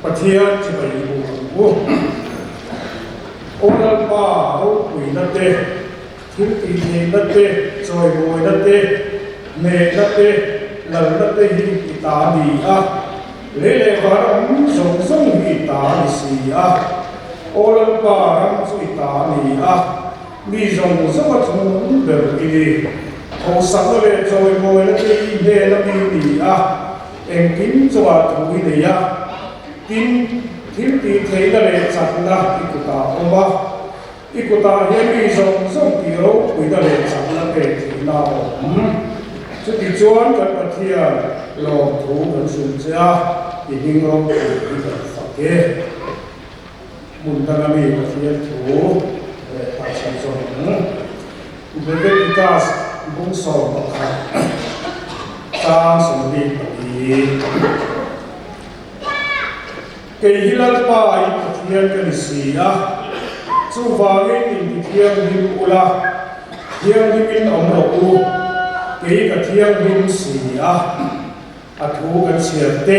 Pathian chibai i buk ang u. Aw Lalpa, ropuina te, thil tihtheihna te, chawimawina te, hnehna te, lalna te hi i ta a ni a, lei leh van awm zawng zawng hi i ta a ni si a. Aw Lalpa, ram chu i ta a ni a, mi zawng zawnga thungnung ber i ni. Thosakna leh chawimawina te hi hnen a mi ni a. Engkim chungah thu i nei a, tin, thil tih theihna leh chakna i kutah a awm a. I kutah hian mi zawng zawng tih ropuina leh chakna pek theihna a awm. Chutichuan kan Pathian lawmthu kan hrilh che a, i hming ropui hi kan fak e. Hmun danga mi Pathian thu leh thahchhan zawng ang. Leviticus bung 11 chang 24. Kei hi Lalpa in Pathian ka ni si a, chuvangin inti thianghlim ula, thianghlimin awm rawh u, kei ka thianghlim si a. A thu kan chhiar te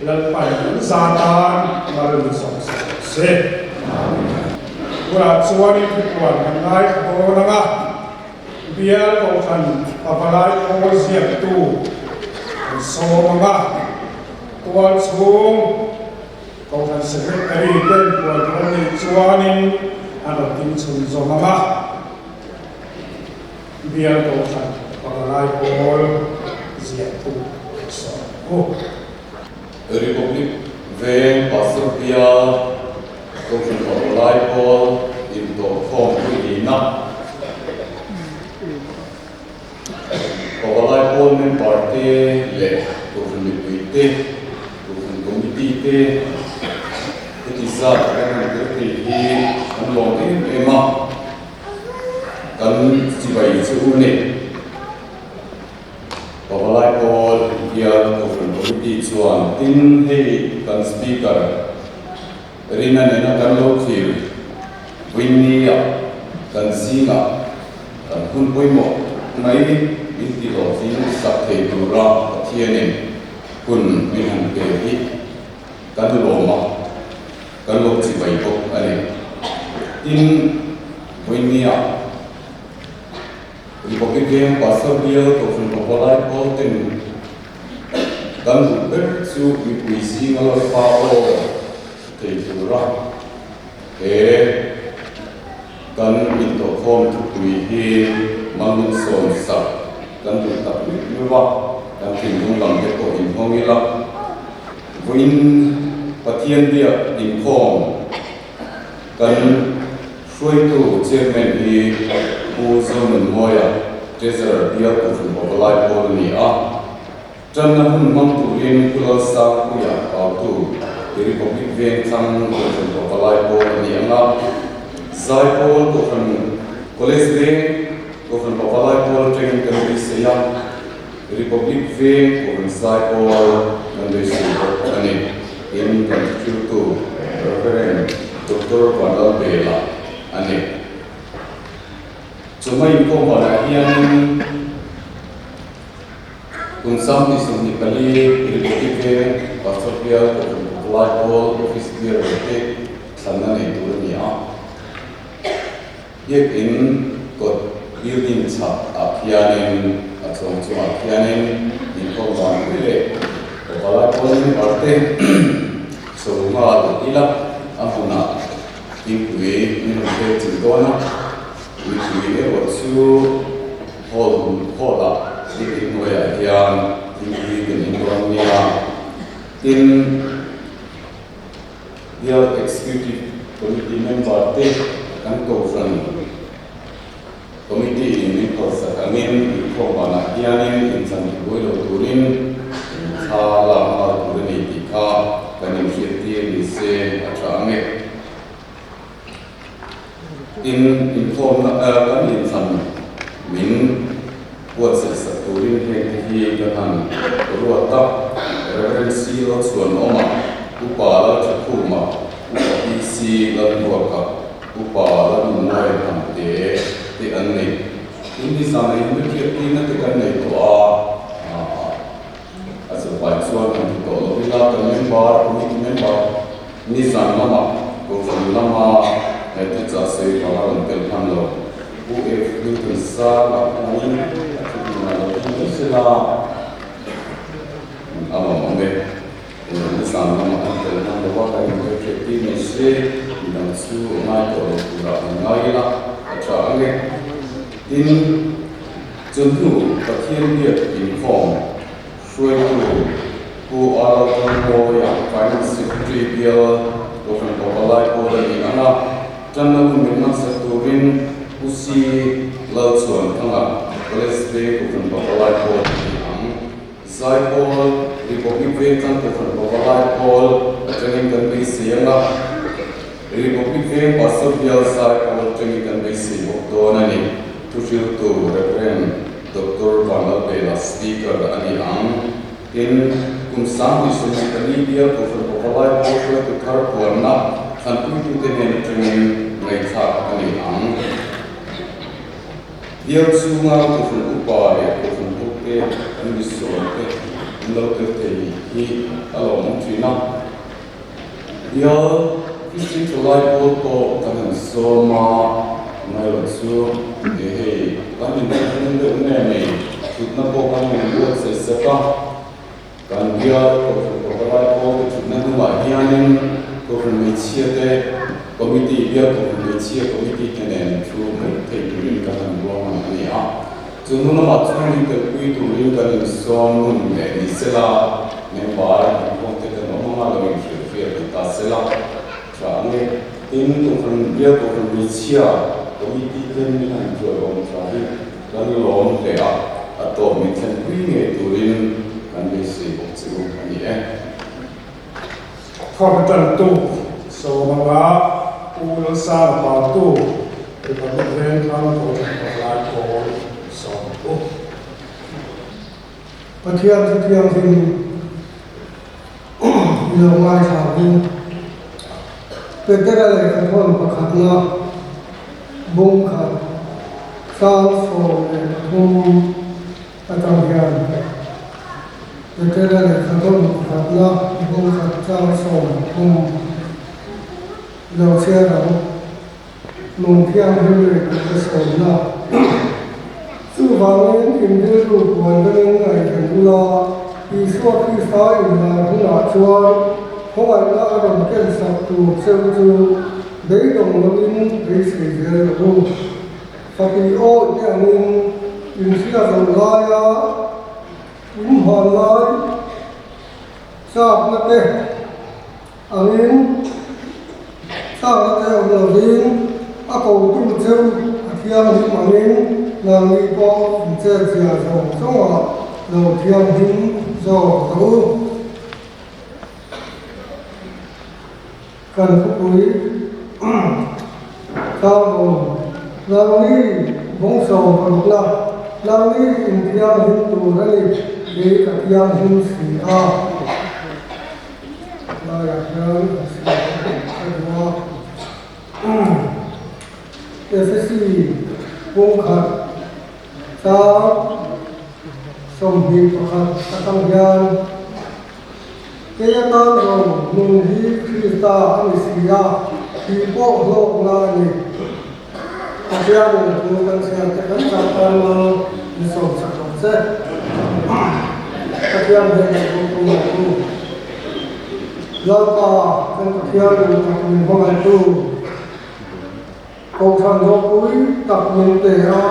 Lalpan kan za tan mal min sawm sa rawh se. Tunah chuanin thupuan kan ngaithla dawn ang a, bial kohhran pavalai pawl ziaktu kan sawm ang a, tual chhung kohhran secretary ten puan tur an neih chuanin an rawn ding chhunzawm ang a. Bial Kohhran Pavalai Pawl ziahtu Sawmpu. Republic Veng Pastor Bial Kohhran Pavalai Pawl intawhkhawm puitlina Pavalai Pawl member te leh Kohhran mipui te, Kohhran Committee te heti zat kan han tel thei hi kan lawm em em a. Kan chibai chu u ni. Pavalai Pawl Bial Kohhran Committee chuan tin hei kan Speaker Rina nena kan lo thlir Winnie-a kan zingah kan hun pawimawh mai min ti hlawhtling sak thei tura Pathianin hun min han pe hi kan lawm a. Kan lo chibai bawk a ni. Tin, Vawinia Republic Veng Pastor Bial Kohhran Pavalai Pawl ten kan duh ber chu mipui zinga Lalpa aw thei tura he kan intawhkhawm thupui hi Mangnung sawmsak kan duh tak meuh meuh a, kan thinlung lam te pawh inhawng ila. Vawiin Pathian biak inkhawm kan hruaitu Chairman hi Pu Zonunmawia, Treasurer bial Kohhran Pavalai pawl a ni a. Tanna hun hmang turin Pu Lalsangpuia Pautu, Republic Vengthlang Kohhran Pavalai pawl a ni ang a. Zaipawl Kohhran College Veng Kohhran Pavalai pawl atangin kan beisei a. Republic Veng Kohhran Zaipawl kan beisei bawk a ni. Tin, kan thiltu Reverend Doctor Vanlalbela a ni. Chawhma inkhawm banah hianin kum 24 Republic Veng Pastor Bial Kohhran Pavalai Pawl Office Bearer te thlanna nei tur a ni a. Biakinn kawt building chhak ah khianin a chhawng chungah khianin inkhawm dan pui leh pavalai pawl member te chho nghal ila a hmunah thingpui min rawn pek chilh dawn a, mipui erawh chu hall hall ah biakinn hnuaiah hian thingpui kan in dawn nia. Tin. Bial Executive Committee member te kan kohhran Committee in min phawrhsak angin inkhawm banah hianin inchhan buai lo turin thla lak nghal tur a ni tih kha kan inhriattir ni se a tha ang e. Tin, inkhawmna kan inchhan min buatsaihsak turin heng te hi ka han ruat a, Rev. C. Lalchhuanawma, Upa Lalthakhuma, Upa PC. Lalduaka, Upa Lalnunmawia Hnamte te an nei. Tin, nizan ei hmel hriatpuina te kan nei tawh a, a zawhpai chuan han ti tawh lo ila, kan member. Member, Committee Member nizan lama Kohhran lama thuchah sawi vang a rawn tel hman lo. Pu F. Newton Sanga hmangin a thuhmunah lo thleng mai se la, a lawmawm e. Nizan lama an tel hman lo a, kan inhmelhriat tir ni se, midang chu a ngai tawh lo turah an ngai ila a tha ang e. Tin, chunhnu Pathian biak inkhawm hruaitu Pu R. Thangmawia, Finance Secretary bial Kohhran Pavalai pawl a ni ang a, tanna hun min hmansak turin Pu C. Lalchhuanthanga, College Veng Kohhran Pavalai pawl a ni ang. Zaipawl, Republic Vengtlang Kohhran Pavalai pawl atangin kan beisei ang a, Republic Veng Pastor bial Zaipawl atangin kan beisei bawk dawn a ni. Thuhriltu Rev. Doctor Vanlalbela Speaker a ni ang. Tin, kum 2024 bial Kohhran Pavalai pawl hruaitu thar puanna thlanpuitute hnen atangin ngaihthlak a ni ang. Bial chhunga Kohhran upa leh Kohhran hote an misawmte an lo tel thei hi a lawmawm thin a. Bial Kristian Thalai pawl pawh kan han sawm a, amaherawh chu he hei kan inthutna deuh nge nei thutna pawh kan rawn buatsaih sak a, kan bial Kohhran Pavalai pawl te thutna hnungah hianin Kohhran Hmeichhia te Committee, Bial Kohhran Hmeichhia Committee te nen thu mai thei turin kan han ruahman a ni a. Chu hnu lamah chuan min telpui turin kan insawm nun leh ni sela, member inkhawm te kan awm anga lo inhrilhfiah ni ta sela tha ang e. Tin, Kohhran bial Kohhran hmeichhia committee ten min han tuaiawm tha hi kan lawm hle a, a tawp min thlenpui ngei turin kan beisei bawk che u a ni e. Thawk tantu Sawmanga Pu Lalsana Pautu Republic Vengthlang Kohhran Pavalai Pawl Sawmtu. Pathian thu thianghlim i lo ngaithla ang. Petera lehkhathawn pakhatna bung khat chang 13 atang hian Petera lehkhathawn pakhatna bung khat chang 13 i lo chhiar ang. Nung thianghlim leh ka sawmna. Chuvangin in rilru puan dangin ngaihven ula, Isua Krista inlar hunah chuan khawngaihna a rawn ken sak tur cheu chu beidawng lovin beisei zel rawh u. Faki awi te angin in hria zawh laia in hman lai chakna te, Angin thlakna te awm lovin a kotu cheu a thianghlim angin nangni pawh in chet zia zawng zawngah lo thianghlim zawk rawh u. Kan khawpui tlangvawn nangni bawngsawm parukna nangni in thianghlim tur a ni, kei ka thianghlim si a. Laiah hian an siam a duh a, Efesi kawngkhat chang 21 atang hian Kei atan lo nun hi Krista a ni si a, tih pawh hlawkna a ni. Pathianin a thu kan chhiar te kan chah tan a ni sawm chak lo che. Pathian hnenah pawh tum ang u. Lalpa kan Pathianin tak min hmangaihtu, Kohhran ropui tak min pe a,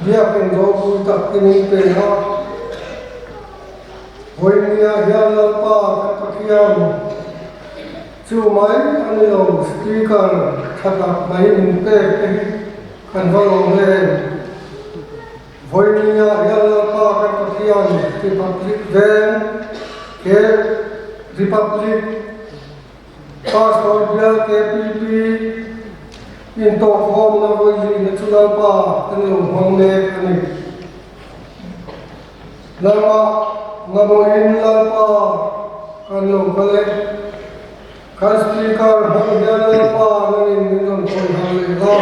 Biakinn ropui tak te min pe a, Vawinia hian Lalpa kan Pathian chu mai a ni lo, Speaker tha tak mai min pek te hi kan va lawm em. Vawinia hian Lalpa kan Pathian Republic Veng ke Republic Pastor bial KPP intawhkhawmna vawihlihna chu Lalpa kan lo hmang mek a ni. Lalpa mamawhin Lalpa kan lo kal e. Kan Speaker hmang hian Lalpa nangin min rawn khawih hal leh la.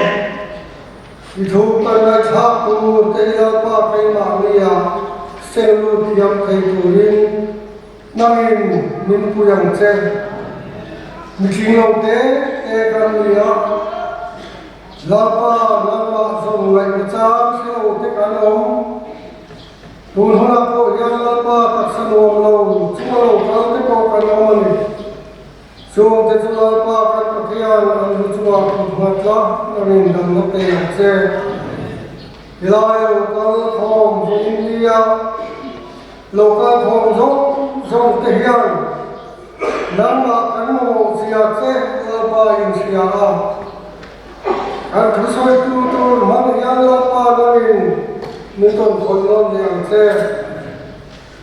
I thu kan ngaihthlak tur te hi Lalpa keimahnia seng lut thiam thei turin. Nangin min pui ang che. Mihring lo te te kan ni a, Lalpa nangmah zawng ngaihna chang hre lo te kan awm. Tun hunah pawh hian Lalpa taksa nuam lo chunga lo kal te pawh kan awm a ni. Chungte chu Lalpa kan Pathian an lu chungah kut nghat la, nangin damna pe ang che. Helai lo kal thawm zawng India lo kal thawm zawng zawng te hian nangmah kan mamawh zia che Lalpa inhria a. Kan thusawitu tur hmang hian Lalpa nangin min rawn khawih nawn leh ang che.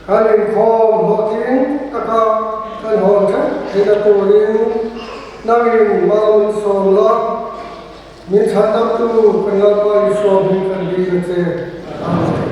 Kan inkhawm hlawhtling taka kan hawn theuh theihna turin nangin mal min sawm la, min chhandamtu kan Lalpa Isua hming kan dil a che. Amen.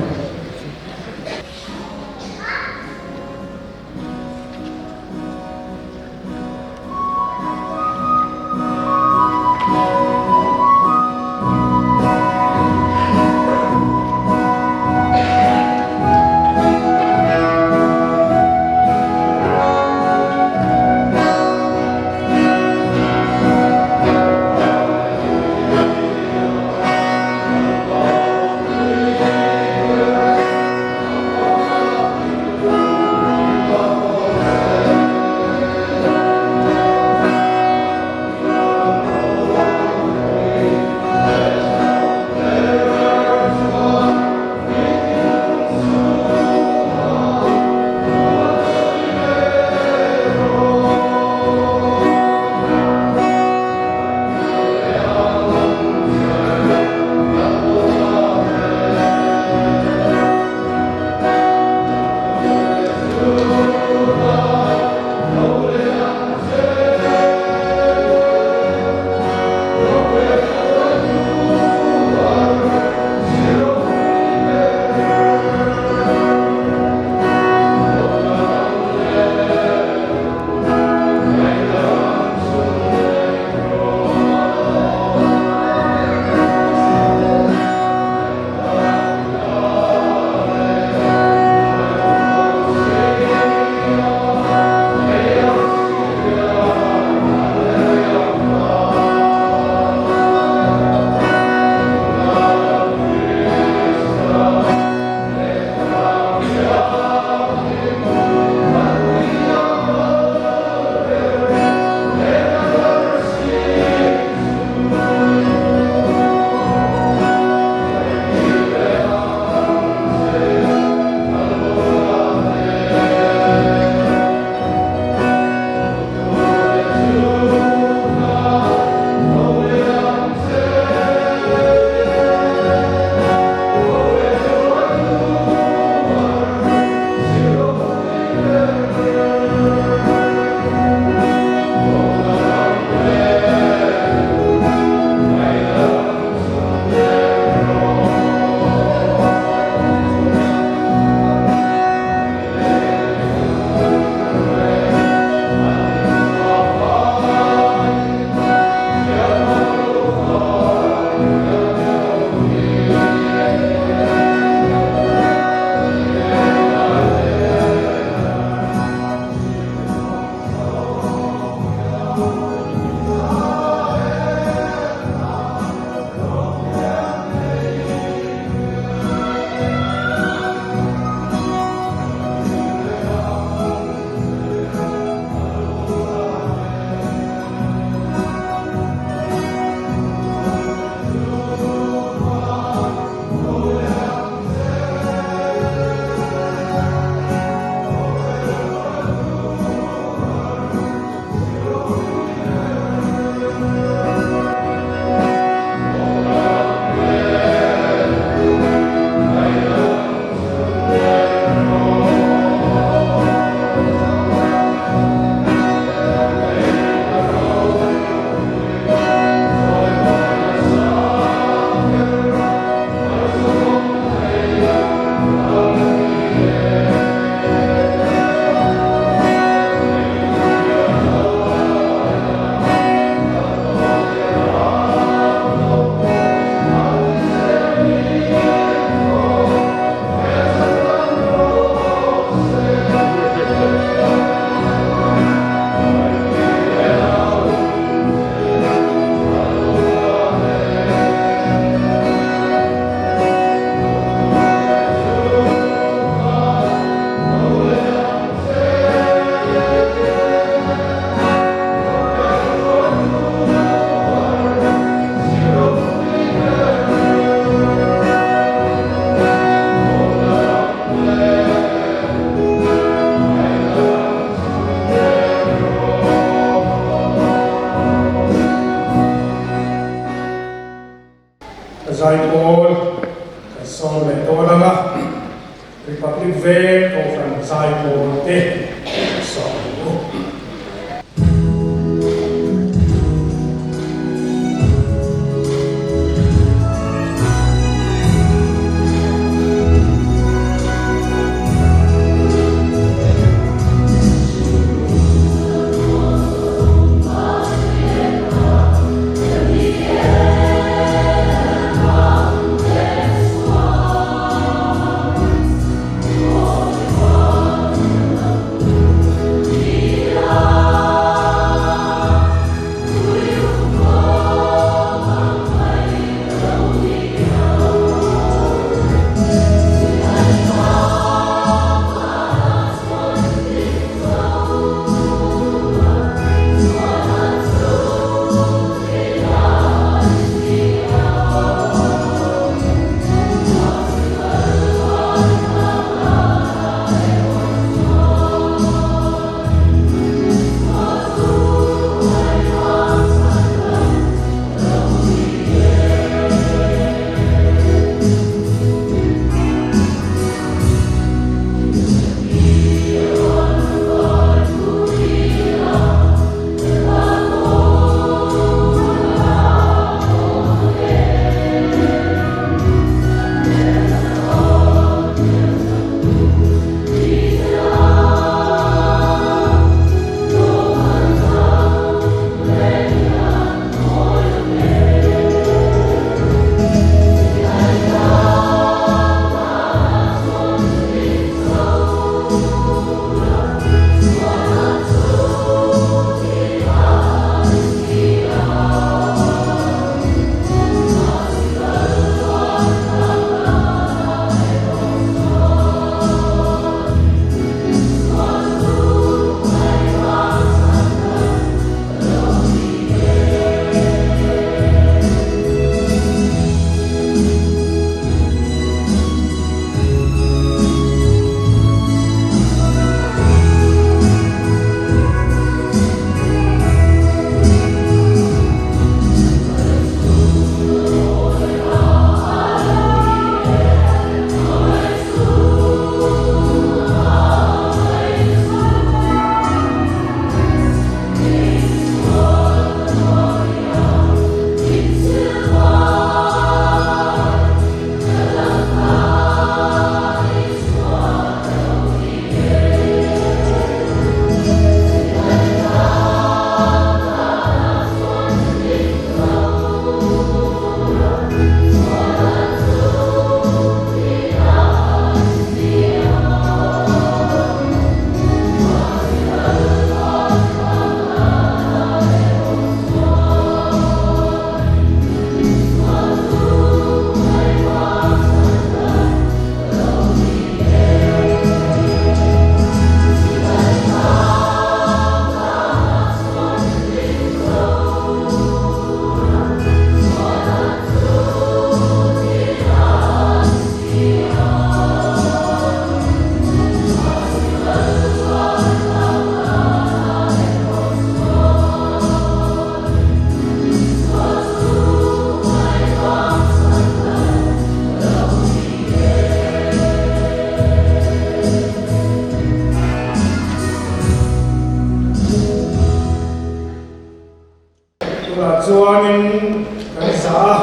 Chuanin kan zah a,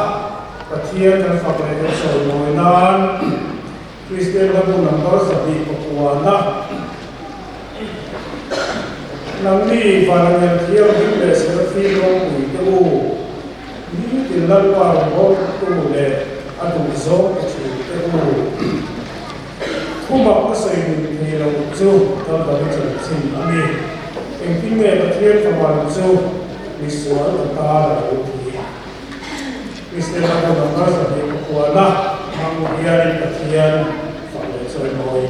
Pathian kan fak leh kan sawi mawi nan Kristian hlabu number 209 Nangni Vanangel Thianghlim leh Serafim ropui te u, nitin Lalpa rawngbawltu leh a duhzawng pe thin te u. Thumak ka sawi nin thei lo chu Kalvari chanchin a ni. Engtin nge Pathian famal chu misual ka tan a lo thi? Kristian a hun ang nasa hle ka kuana hmang hianin Pathian fak leh chawimawi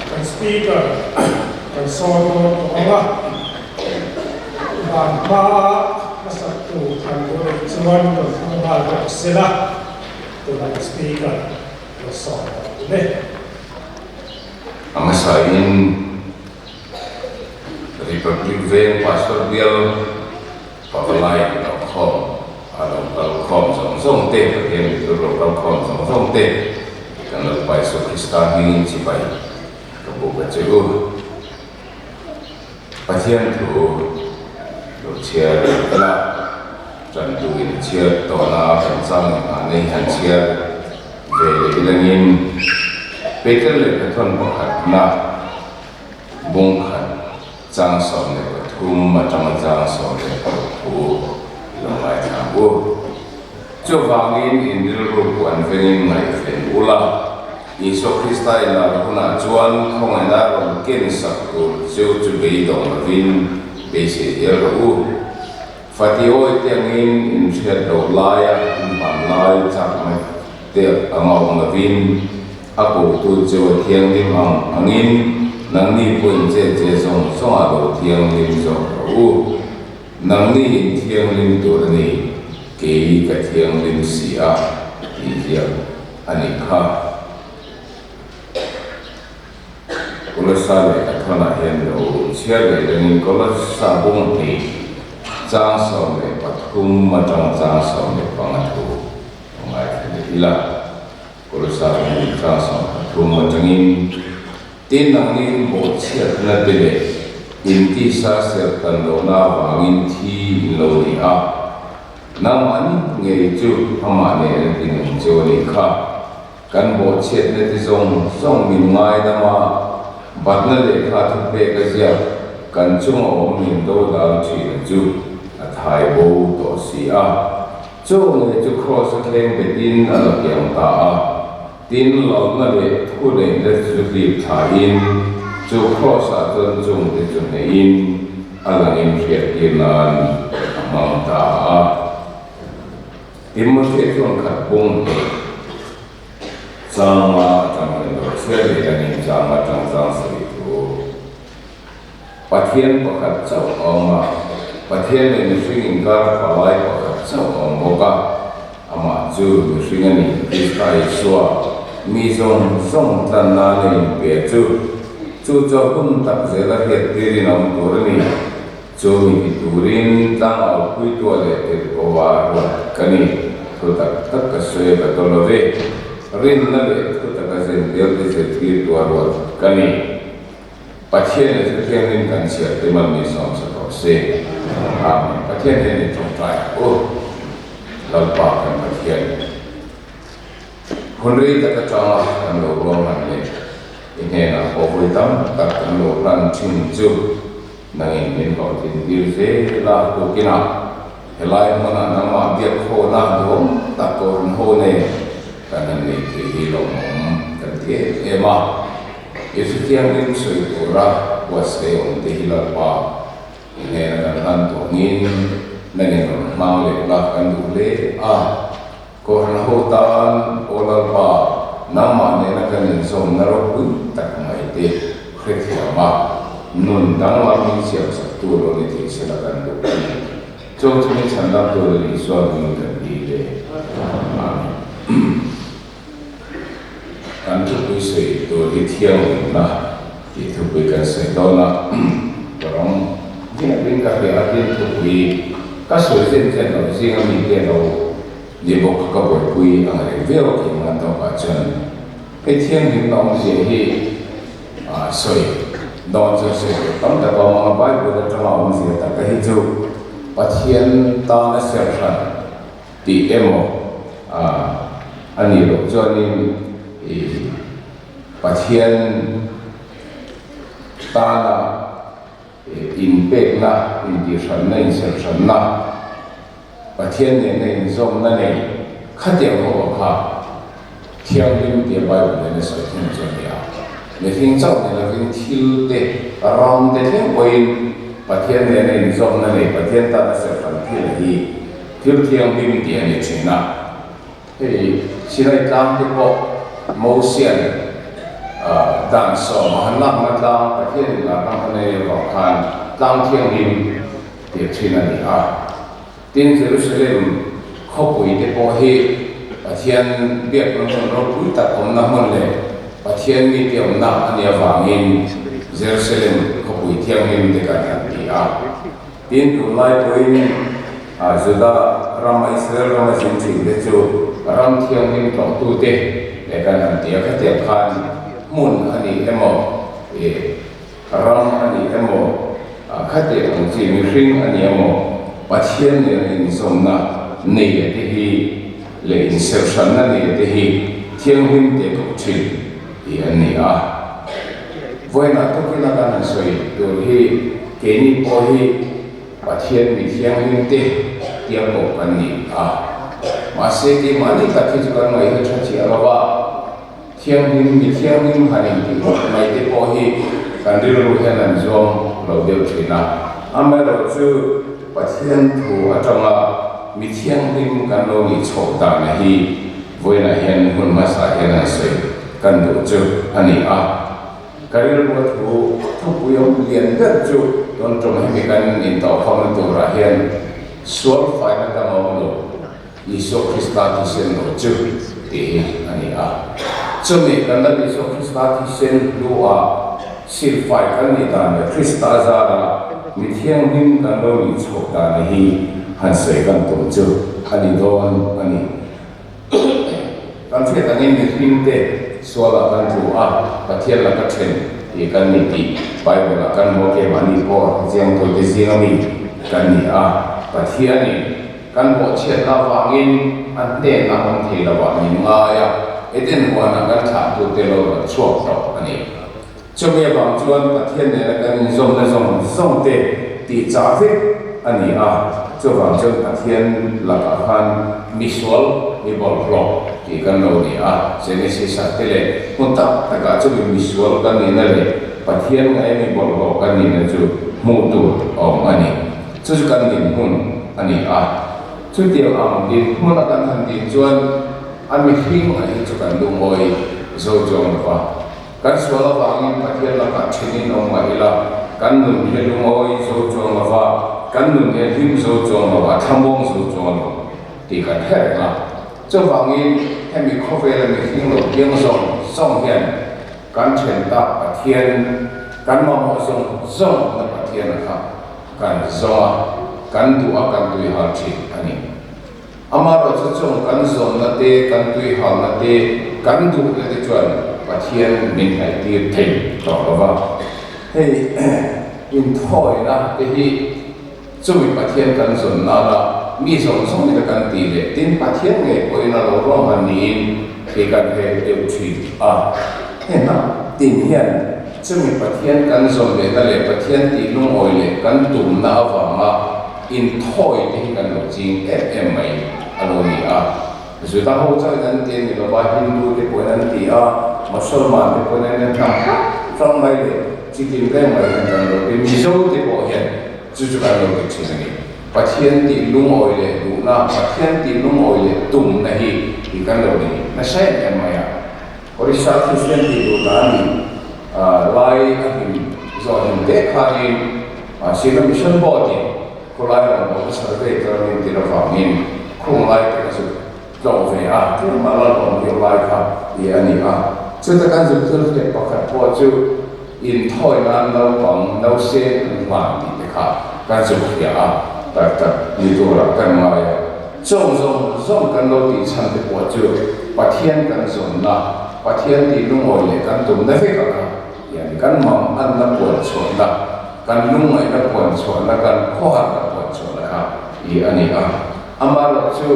Kan speaker kan sawi dawn tawh ang a, van hmaa hmasak tur kan buai chuan kan hmang nghal bawk sela, tunah speaker lo sawi dawn tum e. A hmasain Republic Veng Pastor Bial Pavalai lo khawm a lo kal khawm zawng zawng te, Pathian mitur lo kal khawm zawng zawng te kan Lalpa Isua Krista hmingin chibai ka buk a che u. Pathian thu lo chhiar ila, tan duhin chhiar tawhna kan chang engah nei han chhiar ve leh ilangin Peter leh Pathawn pakhatna bung khat chang 13 atanga chang 13 lo ngaithla ang u. Chuvangin in rilru puan vengin ngaihven ula, Isua Krista in lar hunah chuan khawngaihna rawn ken sak tur chu chu beidawng lovin beisei zel rawh u. Fati awi te angin in hriat loh laia in hman lai chakna te anga awm lovin a kotu chu a thianghlim ang angin nangni pawh in chet che zawng zawngah lo thianghlim zawk rawh u. Nangni in thianghlim tur a ni, kei ka thianghlim si a, tih ziak. a nih kha. Kolossa lehkha thawnah hian lo chhiar leh rengin Kolossa bung hnih chang 13 atang chang 15 thu a ngaithla leh ila. Kolossa bung hnih chang 13 atangin Tin nangin bawhchhiatna te leh intisa serh tan lohna avangin thi in lo ni a, nangmahni ngei chu amah nena tinung chu a nih kha. Kan bawhchhiatna te zawng zawng min ngaidam a, batna lehkha thupek a ziak kan chunga awm min do dal thin chu a thai bo tawh si a. Chaw ngei chu Kraws a thleng betin a la kiang ta a. Tin, lalna leh thu neihna chu hlip thlain chu Kraws-ah chuan chungte chu hneihin a langin hriattir nan a hmang ta a. Timothea chuan khat bung hnih changa atang hian lo chhiar leh langin changa atang chang sawi thu Pathian pakhat chauh a awm a, Pathian leh mihring inkar palai pakhat chauh a awm bawk a, amah chu mihring a ni, Krista Isua, mi zawng zawng tlan nana inpe chu, chu chu a hun tak zela hriattirin a awm tur a ni. Chu mi ti turin tlangau puitua leh tirhkoa ruat ka ni, thu tak tak ka sawi a ka dawn lo ve, rinna leh thu taka zentir te zirtirtua ruat ka ni. Pathian leh Thuthianghlim kan chhiar te man min sawm sa tawh se. Amen. Pathian hian min tawngtai ang u. Lalpa kan Pathian. Hun rei tak atanga kan lo ruahman leh i hnenah pawh vawi tam tak kan lo hlan thin chu nangin min hlawhtlin tir zel a, tukinah helai hmunah nangmah biak khawna duhawm tak kawrun ho nen kan han nei thei hi lawmawm kan ti em em a. I hrethianghlim sawi tura buatsaih awm te hi Lalpa i hnena kan hlan tawngin nangin rawn hmang leh la kan duh hle a. Kohhran ho tan aw Lalpa nangmah nena kan inzawmna ropui tak mai te hrethiam a, nun danglam min siamsak tu lo ni thei sela kan duh a ni. Chung chu min chhandam tur a ni Isua hmingin kan ti le. Amen. Kan thupui sawi tur hi thianghlimna tih thupui kan sawi dawn a, ka rawng viauin ka hria a tin thupui ka sawi zen zen loh zinga mite lo ni bawk ka buaipui ang reng viau tih man tawkah chuan hei thianghlimna awmzia hi sawi dawn chuan sawi tur tam tak a awm ang a, Bible atanga awmzia tak te hi chu Pathian tana serhran tih emaw a nih loh chuanin ih Pathian tana inpekna, intihhranna, inserhranna, Pathian nena inzawmna nei khatiang ho ang kha thianghlim tia Bible hian a sawi thung chu a ni a. Mihring chauh ni lovin thil te, ram te thleng pawhin Pathian nena inzawmna nei, Pathian tana serhran thil hi Thil thianghlim tih a ni thin a, hei Sinai tlang te pawh Mosian dan sawm a han lakna tlang Pathian in larna hman a nih avang khan tlang thianghlim tih thin a ni a. Tin, Jerusalem khawpui te pawh hi Pathian biakna hmun ropui tak awmna hmun leh Pathian mite awmna a nih avangin Jerusalem khawpui thianghlim te kan han ti a. Tin, tunlai pawhin Juda rama Israel rama zin thinte chu ram thianghlim tlawhtute leh kan han ti a, khatiang khan hmun a ni emaw, ih, ram a ni emaw, khatiang ang chi mihring a ni emaw, Pathian nena inzawmna neia te hi leh inserhranna neia te hi thianghlim te koh thin tih an ni a. Vawiinah tukin a kan han sawi tur hi keini pawh hi Pathian mi thianghlim te tia pawh kan ni a. Mahse keimahni tak hi chu kan ngaih hi tha chiah lo va, thianghlim mi thianghlim han intih ngawt mai te pawh hi kan rilru hian an zuam lo deuh thin a. Amaherawhchu Pathian thu atanga mi thianghlim kan lo nih chhoh dana hi vawiinah hian hun hmasa hian an sawi kan duh chu a ni a. Ka rilrua thu thupui awm lian ber chu tun tum hemi kan intawhkhawmna turah hian sual faina dang a awm lo, Isua Krista thisen lo chu tih. tih hi a ni a. Chumi kan Lal Isua Krista thisen hlu-ah silfai kan nih dan leh Krista zara mi thianghlim kan lo nih chhoh dan hi han sawi kan tum chu a ni dawn a ni. Kan hriat angin mihringte sualah kan tlu a, Pathian laka then tih kan ni tih Bible-ah kan hmu a, keimahni pawh hetiang tawite zinga mi kan ni a, Pathianin kan bawhchhiatna avangin a hnen a awm thei lovah min ngai a, Eden huanah kan thlahtute lo rawn chhuak tawh a ni. Chumi avang chuan Pathian nena kan inzawmna zawng zawng te tih chah vek a ni a, chuvang chuan Pathian lakah khan misual, mi bawlhhlawh tih kan lo ni a. Genesis-ah te leh hmun tak takah chumi misual kan nihna leh Pathian ngaia mi bawlhhlawh kan nihna chu hmuh tur a awm a ni. Chu chu kan dinhmun a ni a. Chutiang ang dinhmuna kan han din chuan a mihring a hi chu kan lungawi zo chuang lo va. Kan sual avangin Pathian lakah thenin awm mah ila, kan nun hi lungawi zo chuang lo va, kan nun hi a hlim zo chuang lo, a thlamuang zo chuang lo tih kan hre reng a. Chuvangin hemi khawvela mihring lo piang zawng zawng hian kan then tak Pathian, kan mamawh zawng zawng na Pathian a kha kan zawng a, kan duh a, kan tuihal thin a ni. Amaherawhchu chung kan zawnna te, kan tuihalna te, kan duhna te chuan Pathian min hnaihtir thei tawh lo va. Hei inthawina te hi chumi Pathian kan zawn nana mi zawng zawng ila kan tih leh tin Pathian ngei pawhin a lo ruahman niin khi kan hre deuh thin a. Hei hna tin hian chumi Pathian kan zawn lehna leh Pathian tih lungawi leh kan tumna avanga Inthawi te hi kan lo ching em em mai a lo ni a. Juda ho chuan an ti a ni lova, Hindu te pawhin an ti a, Mosolman te pawhin an hnam hrang hrang mai leh chitin reng mai hian kan lo ti. Mizo te pawh hian chu chu kan lo ti thin a ni. Pathian tih lungawi leh duhna, Pathian tih lungawi leh tumna hi hi kan lo ni nasa em em mai a. Orissa Kristian tih duh dan ni lai a hlim zawh hlim te khanin Sina Mission Board in khawlai rawngbawlna survey tur min tir avangin khung lai te kha chu tlawh ve a, tlema la lawm deuh lai kha i a ni a. Chuta kan zuk thil hriat pakhat pawh chu inthawi nan naupang nausen an hlan tih te kha kan zuk hria a, tak tak ni turah kan ngai a. Chawng zawng zawng kan lo tih chhan te pawh chu Pathian kan zawnna, Pathian tih lungawi leh kan tumna vek a kha hian kan mam anna puan chhuahna, kan lungngaihna puan chhuahna, kan khawharna puan chhuahna kha i a ni a. Amaherawh chu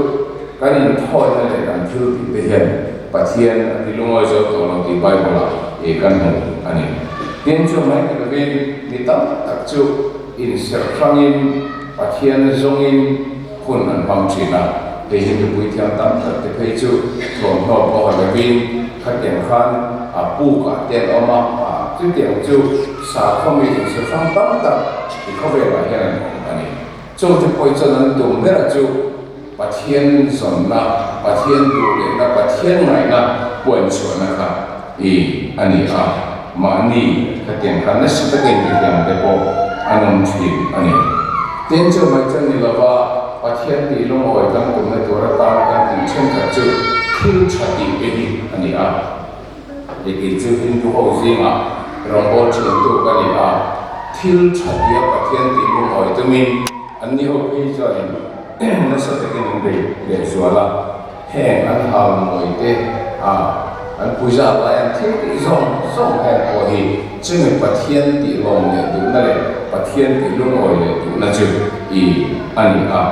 kan inthawina leh kan thil tih te hian Pathian a ti lungawi zo tawh lo tih Bible-ah i kan hmu a ni. Tin, chu mai ni lovin mi tam tak chu inserh hrangin Pathian zawngin hun an hmang thin a, hei hi mipui thiam tam tak te phei chu thawmhnaw pawh a lovin khatiang khan a puk ah te an awm a, a chutiang chu sakhaw mi insa hrang tam tak i khawvelah hian an awm a ni. Chungte pawh chuan an tum ber a chu Pathian zawnna, Pathian duh lehna, Pathian ngaihna puan chhuahna kha i a ni a, mahni khatiang khan nasa takin mihliam te pawh an awm thin a ni. Tin, chu mai chuan ni lova Pathian tih lungawi kan tumna tur atana kan tih thenkhat chu thil tha tih te hi a ni a. Hei kei chu Hindu ho zingah rawngbâwl thiantu ka ni a, thil tha tia Pathian tih lungawi tumin an ni ho phei chuanin nasa takin an bei lehzual a. Heng an hal mawi te a an puja lai an thil tih zawng zawng hian pawh hi chumi Pathian tih lawm leh duhna leh Pathian tih lungawi leh duhna chu i a ni a.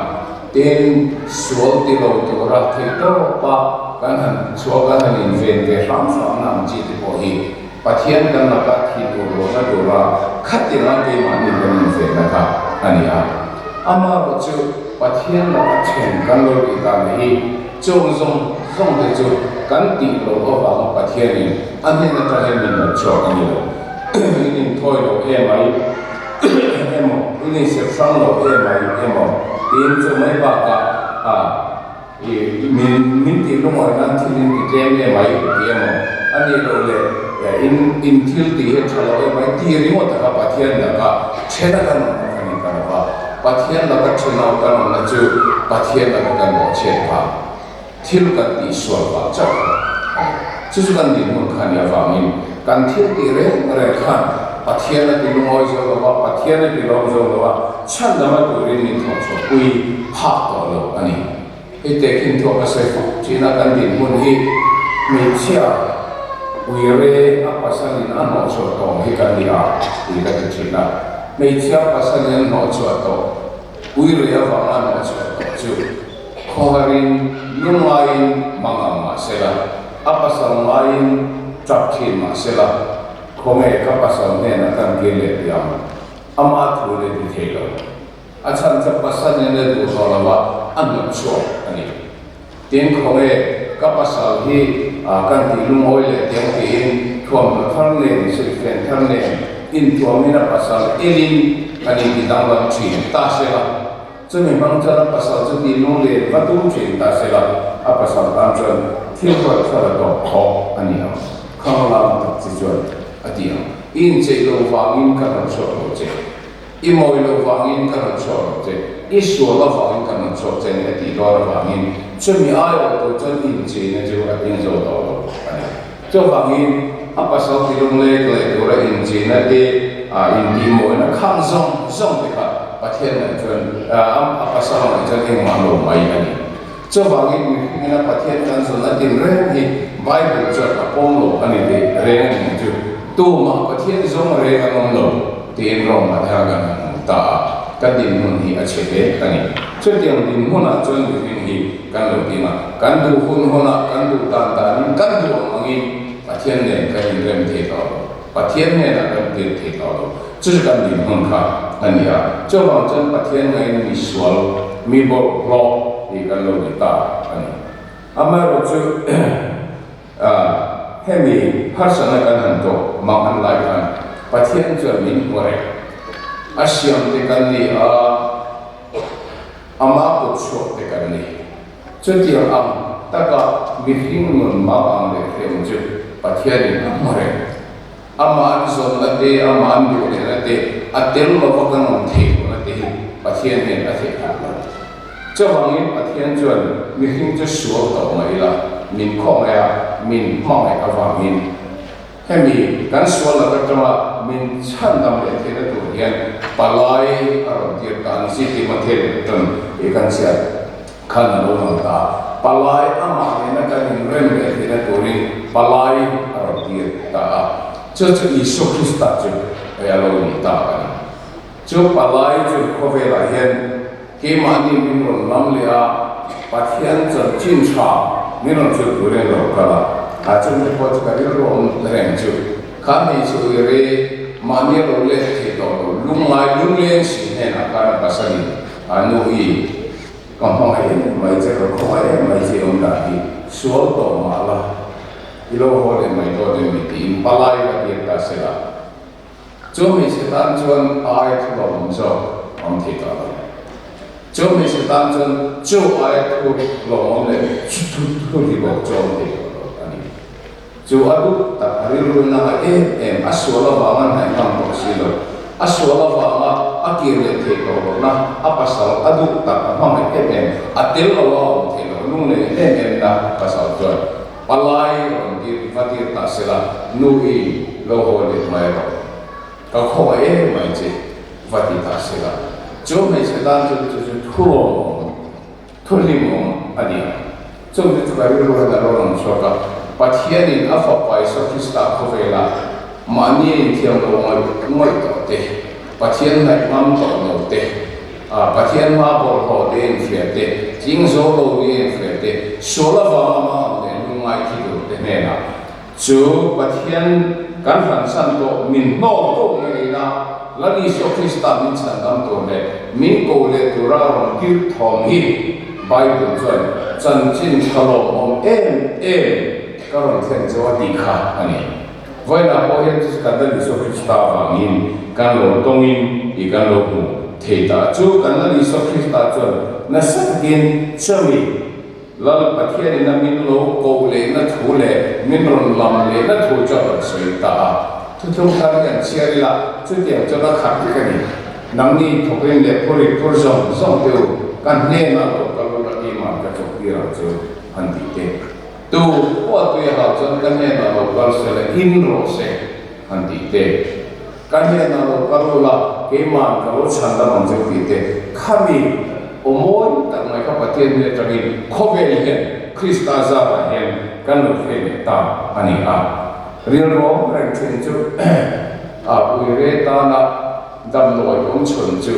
Tin, sual ti lo tura theihtawpa kan han chhuak kan han inven ve hram hramna ang chi te pawh hi Pathian kan laka thi tur lohna tura khatinga keimahni kan invenna kha a ni a. Amaherawh chu Pathian laka then kan lo tih dan hi chung zawng zawng te chu kan tih loh avanga Pathianin a hnen atang hian min rawn chhuak a ni lo. In inthawi lo emai emaw, in inserh hrang lo emai emaw tiin chu mai bakah a I min min tih lungawi nan thil in ti tlem emai ti emaw a nih loh le in in thil tih hi a tha lo emai ti ringawt taka Pathian laka then a kan awm kha ni ka lo va, Pathian laka then a kan awmna chu Pathian laka kan bawhchhiat phah. Thil kan tih sual vang chauh a ni. Chu chu kan dinhmun kha nih avangin kan thil tih reng reng khan Pathian a ti lungawi zo lo va, Pathian a ti lawm zo lo a, chhandama turin min thawh chhuahpui phak tawh lo a ni. Hei tehkhin thuak a sawi fawk thin a, kan dinhmun hi hmeichhia uire a pasalin a hnawhchhuah tawng hi kan ni a tih ka ti thin a. Hmeichhia pasalin an hnawhchhuah tawh uire avanga a hnawhchhuah tawh chu khawharin lungaiin mang ang mah sela, a pasal ngaiin tap thin mah sela, khawnge ka pasal hnenah kan kir leh tih ang, ama thu leh ti thei lo. A chhan chu pasal in a duh hlawh lo a, a hnawt chhuak a ni. Tin, khawnge ka pasal hi kan tih lungawi leh tiang tiin thuamhnaw thar nen, silhfen thar nen intuamin a pasal elin kan inti danglam thin ta sela, chumi hmang chuan a pasal chu tih lung len va tum thin ta sela, a pasal tan chuan thil ruat thar a tawp khawh a ni ang. Khanglam tak chi chuan a ti ang. I incheih lo vangin ka hnawt chhuak lo che. I mawi loh vangin ka rawn chhuak lo che, i sual avangin ka rawn chhuak che ni a tih dawn avangin chumi aiawh tur chuan incheina chu a ding zo tawh lo a ni. Chuvangin a pasal tilung lek leh tura incheina te, intihmawina khang zawng zawng te kha Pathian ngaih chuan, a pasal ngaih chuan engmah lo mai a ni. Chuvangin mihringina Pathian kan zawn a tin reng hi Bible chuan a pawm lo a ni tih reng a ni chu. Tumah Pathian zawng reng an awm lo tiin Rome ah hian kan han hmu ta a, kan dinhmun hi a chhe hle a ni. Chutiang dinhmunah chuan mihring hi kan lo ding a, kan duh hun hunah, kan duh dan danin, kan duh ang angin Pathian nen kan inrem thei tawh lo. Pathian hnenah kan tir thei tawh lo. Chu chu kan dinhmun kha a ni a. Chuvang chuan Pathian ngaiin mi sual, mi bawlhhlawh tih kan lo ni ta a ni. Amaherawhchu hemi harsatna kan han tawh mang an lai khan Pathian chuan min hmu reng. A siam te kan ni a, ama kut chhuak te kan ni. Chutiang ang taka mihring nun mang ang leh hrem chu Pathianin a hmu reng. Amah an zawnna te, amah an duh lehna te, a tel lova kan awm theih lohna te hi Pathian hian a theih phah lo. Chuvangin Pathian chuan mihring chu sual tawh mai ila, min khawngaih a, min hmangaih avangin hemi kan sual lak atanga min chhandam leh theihna tur hian palai a rawn tir ta a ni. Zirtirna thel leh tan i kan chhiat khan a lo lang ta. Palai amah nena kan inrem leh theihna turin palai a rawn tir ta a. Chu chu Isua Krista chu a lo ni ta a ni. Chu palai chu khawvelah hian keimahni min rawn lam leh a, Pathian chanchin tha min rawn hrilh turin a lo kal a. A chungte pawh chu ka rilru awm reng chu kha hmeichhe uire mahni a lo let thei tawh lo, lungngai lungleng si hnenah khan a pasalin a nu hi Ka hmangaih em mai che, ka khawngaih em mai che awm dan hi sual tawh mah la, i lo haw leh mai dawn em ni tiin palai ka tir ta se la, chu hmeichhe tan chuan ai thu lo awm zawk awm thei tawh lo. Chu hmeichhe tan chuan chu ai thu lo awm leh chu thu thu ri bawk chu awm thei tawh lo a ni. Chu a duh tak, a rilru na a em em, a sual avanga hnaih ngam tawh si lo, a sual avanga a kir leh theih tawh lohna, a pasal a duh tak, a hmangaih em em, a tel lo a awm theih loh, lunglei em em na pasal chuan palai rawn tir va tir ta sela, nu i lo haw leh mai rawh, ka khawngaih em mai che va ti ta sela, chu hmeichhe tan chuan chu chu thurawm awm. Thu hlimawm a ni. Chungte chu ka rilru hian a lo lang chhuak a, Pathianin a Fapa Isua Krista khawvela mahni a inthiam lo ngawih ngawih tawh te, Pathian hnaih ngam tawh lo te, Pathian hma bawlhhlawh te inhria te, tling zo lo ni a inhria te, sual avanga hmang leh lungngai thi tur te hnenah Chu Pathian kan hransan tawh min hnawk tawk ngeina Lal Isua Krista min chhandam tur leh min ko leh tura a rawn tir thawm hi Bible chuan chanchin tha lawmawm em em ka rawn thlen chu a tih kha a ni. Vawiinah pawh hian chu chu kan Lal Isua Krista vangin kan lo tawngin i kan lo hmu thei ta. Chu kan Lal Isua Krista chuan nasa takin chumi Lal Pathianin a min lo koh lehna thu leh min rawn lam lehna thu chu a rawn sawi ta a. Thuthlung thar hi an chhiar ila, chutiang chuan a khat vek a ni. Nangni thawkin leh phur in phur zawng zawng te u, ka hnenah lo kal ula keimah ka chawk tir ang chu. han tih te. Tu pawh tui a hau chuan ka hnenah lo kal se la in rawh se han tih te. Ka hnenah lo kal u la, keima'n ka lo chhan dam ang cheu tih te. Khami aw mawi tak mai kha Pathian hnen atangin khawvel hian Krista zarah hian kan lo hre leh ta a ni a. Rilruam reng thin chu a uire tana damdawi awm chhun chu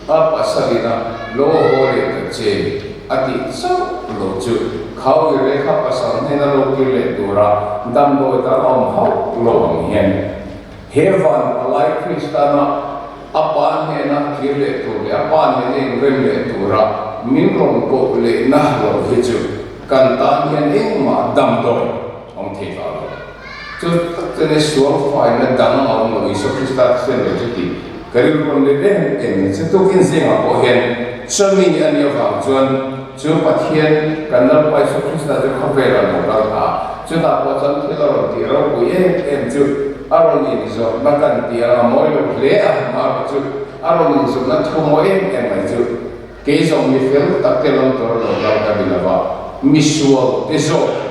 a pasalina lo haw leh ta che a tih chauh lo chu kha uire kha pasal hnena lo kir leh tura damdawi dang a awm hauh lo ang hian he van palai Kristana a pa hnena kir leh tur leh a pa nena inrem leh tura min rawn koh lehna lo hi chu kan tan hian engmah damdawi awm thei ta lo. Chu tak chuan e sual faina dang a awm lo, Isua Krista thisen lo chu tih ka rilru an let em em ni. Chu tukin zingah pawh hian chumi a nih avang chuan chu Pathian kan Lalpa Isua Krista chu khawvelah lo kal ta a, chutah pawh chuan thil a rawn tih ropui em em chu a rawn inzawrhna kan tih ang a mawi lo hle a, amaherawh chu a rawn inzawrhna thu mawi em em mai chu kei zawng mi fel tak te lam tur a lo kal ka ni lova, misual te zawk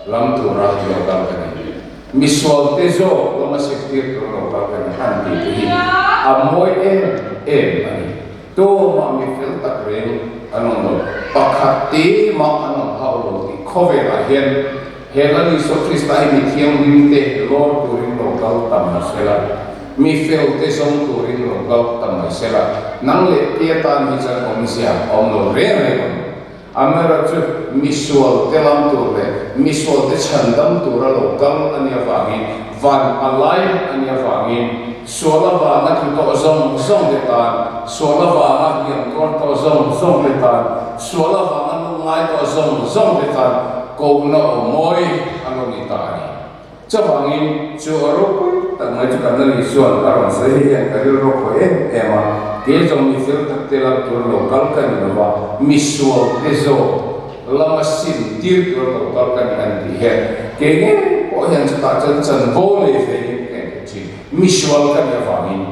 Lam tura lo kal ka ni. Misual te zawk lama siktir tura lo kal ka ni han tih te hi a mawi em em a ni. Tumah mi fel tak reng an awm lo, pakhat te mah an awm hauh lo tih khawvelah hian he Lal Isua Krista hi mi thianghlim te lawr turin lo kal ta mai se la, mi fel te zawng turin lo kal ta mai se la, nang leh tia tan hi chuan awmzia a awm lo reng reng ang. Amaherawh chu misual te lam tur leh misual te chhandam tura lo kal a nih avangin, van a lai a nih avangin, sual avanga tlu tawh zawng zawng te tan, sual avanga hliam tuar tawh zawng zawng te tan, sual avanga lungngai tawh zawng zawng te tan kohna aw mawi a lo ni ta a ni. Chuvangin, chu a ropui tak mai chu kan la ni chuan a rawn sawi hi hian ka rilru khawi em em a, kei zawng mi fel tak te lam tur lo kal ka ni lova, mi sual te zawk lama sim tir tur lo kal ka ni an tih hian kei ngei pawh hian chutah chuan chanvo nei ve in ka inhmu thin, mi sual ka nih avangin.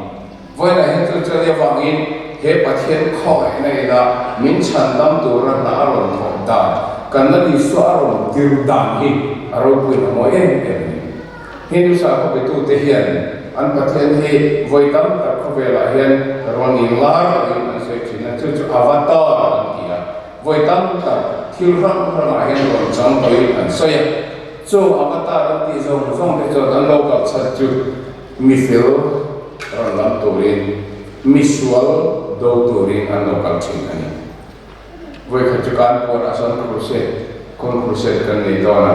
Vawiinah hian chu chuan avangin he Pathian khawngaihna ila min chhandam tura hna a rawn thawh dan, kan la Isua a rawn tir dan hi a ropuiin a mawi em em a ni. Hindu sakhaw betute hian an Pathian hi vawi tam tak khawvelah hian rawn inlar loin an sawi thin a, chu chu Avatar an ti a, vawi tam tak thil hrang hrangah hian rawn chang tawhin an sawi a, chu Avatar an tih zawng zawng te chuan an lo kalchhat chu Mi fel rawn lam turin, mi sual do turin an lo kal thin a ni. Vawikhat chu Kanpur ah sawn crusade, Con crusade kan nei dawn a,